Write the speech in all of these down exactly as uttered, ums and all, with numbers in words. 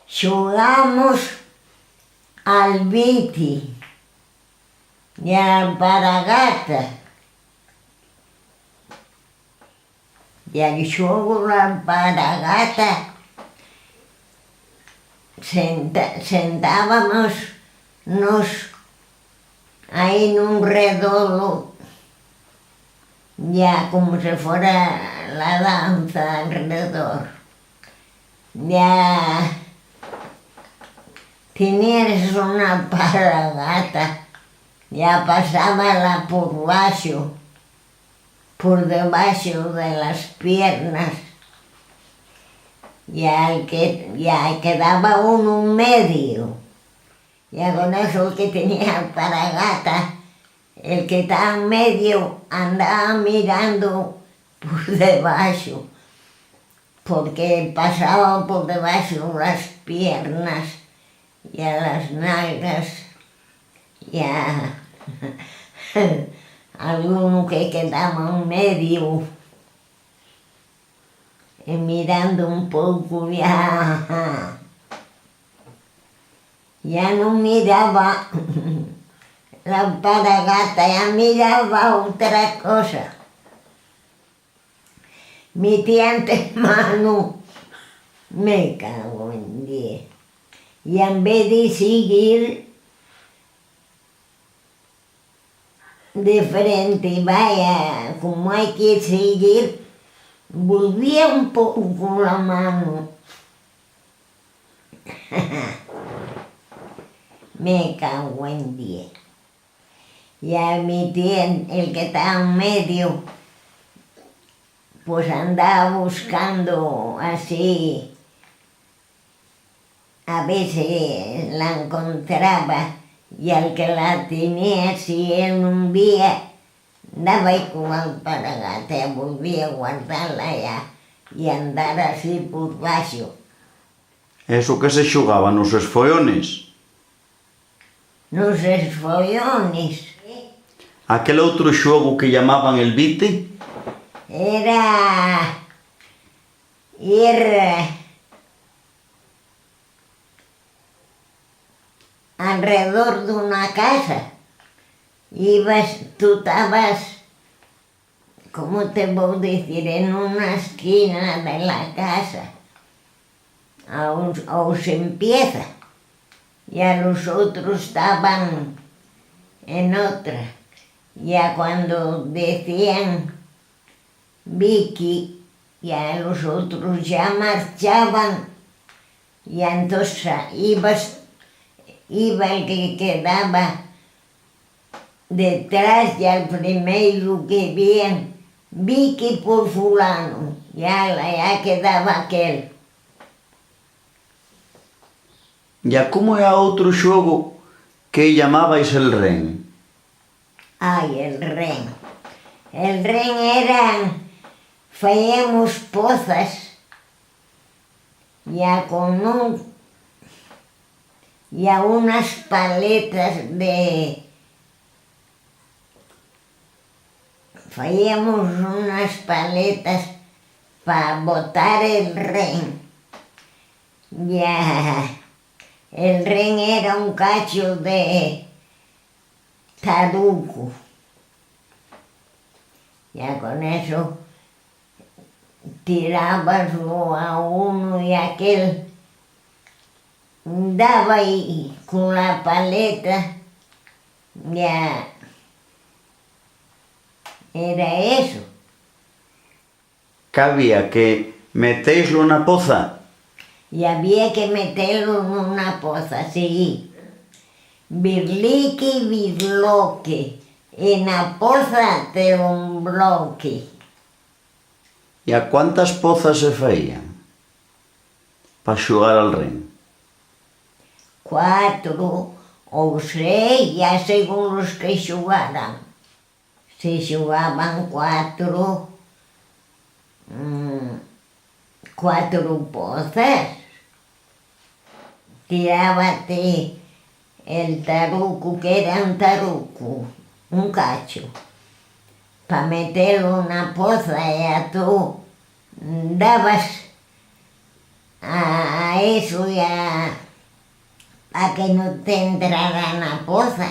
Xugamos al biti y a la paragata. Y al xuegu la paragata senta-, sentábamos nos ahí nun redolu, ya como si fuera la danza alredor. Ya tenías una paragata, ya pasábala por baxo, por debaxo de las piernas, ya el que, ya quedaba uno en medio. Ya con eso el que tenía paragata, el que estaba en medio, andaba mirando por debaxo, porque pasaba por debaxo las piernas y a las nalgas, y a alguno que quedaba en medio, y mirando un poco ya, ya no miraba la paragata, ya miraba otra cosa. Metía ente mano, me cago en diez. Y en vez de seguir de frente, vaya, como hay que seguir, volvía un poco con la mano. Me cago en diez. Y a mi tien-, el que está en medio, pues andaba buscando así, a ver si la encontraba, y al que la tenía, si él no vía, daba igual para gata, volvía a guardarla ya, y andar así por baixo. ¿Eso que se xugaba nos esfoyones? Nos esfoyones. Aquel otru xuegu que llamaban el biti. Era ir alredor d'una casa. Ibas, tú tabas, ¿cómo te vou dicir? En una esquina de la casa, a un, o se empieza, y a los otros estaban en otra. Ya cuando decían, Vicky, ya los otros ya marchaban, ya entonces ibas, iba el que quedaba detrás, ya el primero que bien, Vicky por fulano, ya la, ya quedaba aquel. ¿Ya cómo era otru xuegu que llamabais el ren? Ai, el ren. El ren eran, fayemos pozas, ya con un, ya unas paletas de, fayemos unas paletas pa botar el ren. Ya, el ren era un cacho de tarucu. Ya con eso tirabaslo a uno y aquel daba y con la paleta, ya era eso. Qu'había que metéislo na poza. Y había que metelo nuna poza, sí. Birlique, birloque, ena poza te lo enbloque. ¿Y a cuántas pozas se faían pa xugar al ren? Cuatro o seis, ya según los que xugaran. Se xugaban cuatro, mm, cuatro pozas. Tirábate el tarucu, que era un tarucu, un cacho, pa metelo na poza, ya tú dabas A eso ya, pa que no te entrara na poza.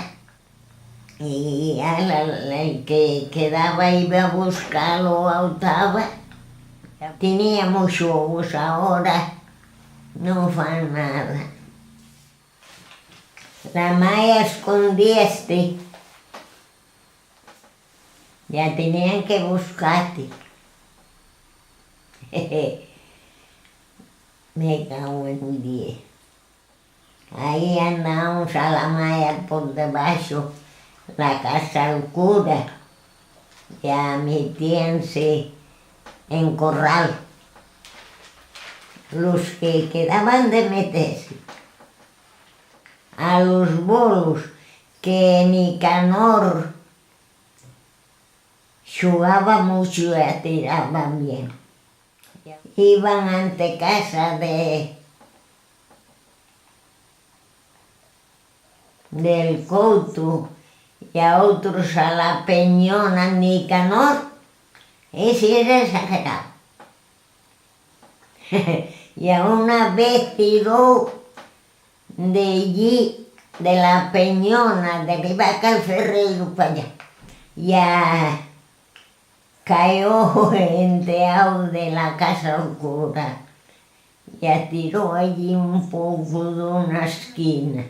Y ya la, la, el que quedaba iba a buscalo a octava. Teníamos xuegos, ahora no fan nada. La maya escondieste, ya tenían que buscarte. Me cago en diez. Ahí andábamos a la maya por debaxo la casa del cura, ya metíanse en corral los que quedaban de meterse. A los bolos, que Nicanor xugaba mucho y atiraba bien. Iban ante casa de, del Couto y a otros a la Peñona Nicanor, ese era exagerado. Y a una vez tiró de allí, de la Peñona, de arriba Calferreiro pa allá. Ya cayó enteao de la casa oscura. Ya tiró allí un poco d'una esquina.